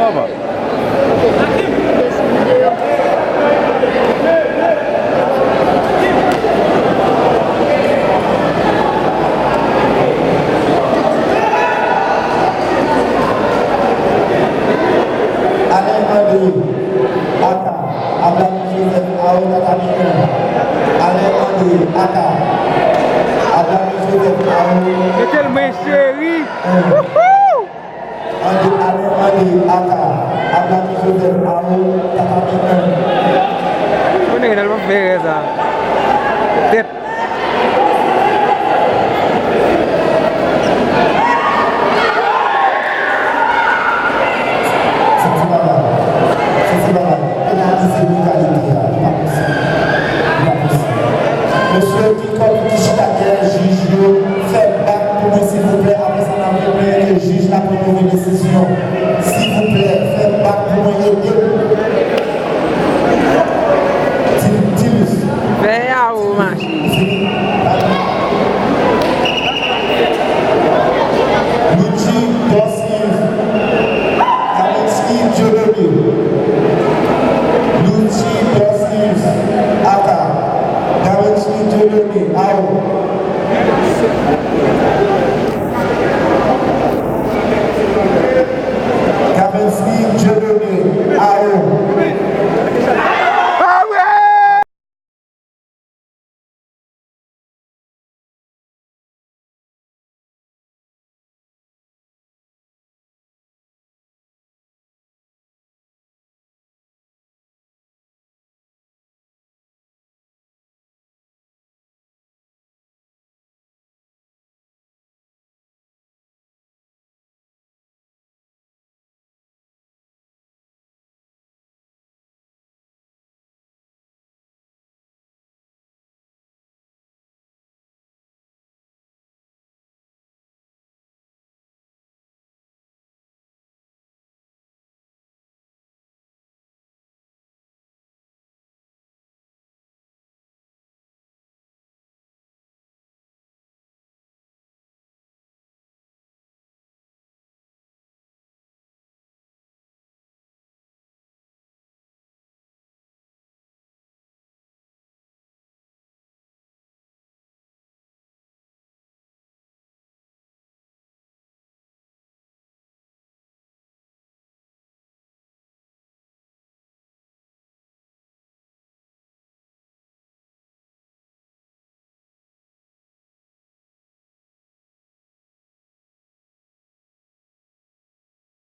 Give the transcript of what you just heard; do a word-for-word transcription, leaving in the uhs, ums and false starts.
Papa. Alain André, aka Abdallah Joseph Ao, Tata Mika. Alain André, aka Abdallah Joseph Ao. Mete l men cheri. Wouhou! André, Alain André, aka Abdallah Joseph Ao, Tata Mika. Ou nèg nan fè sa. Tèt